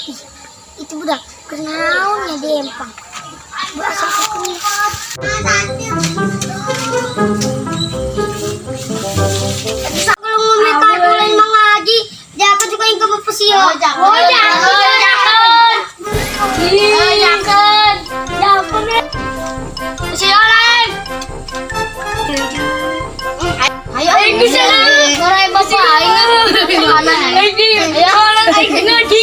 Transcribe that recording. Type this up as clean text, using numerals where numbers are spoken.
Ih, itu budak keur naon ya di empang? Berasal ke. Kalau mau minta lain mengaji, jangan juga yang kamu pesio. Oh, jangan. Oh, jangan. Jangan. Oh, jangan. Jangan. Pesio lain. Ayo, ayo bisa. Ngorai bapak aing. Ayo, aing ngaji.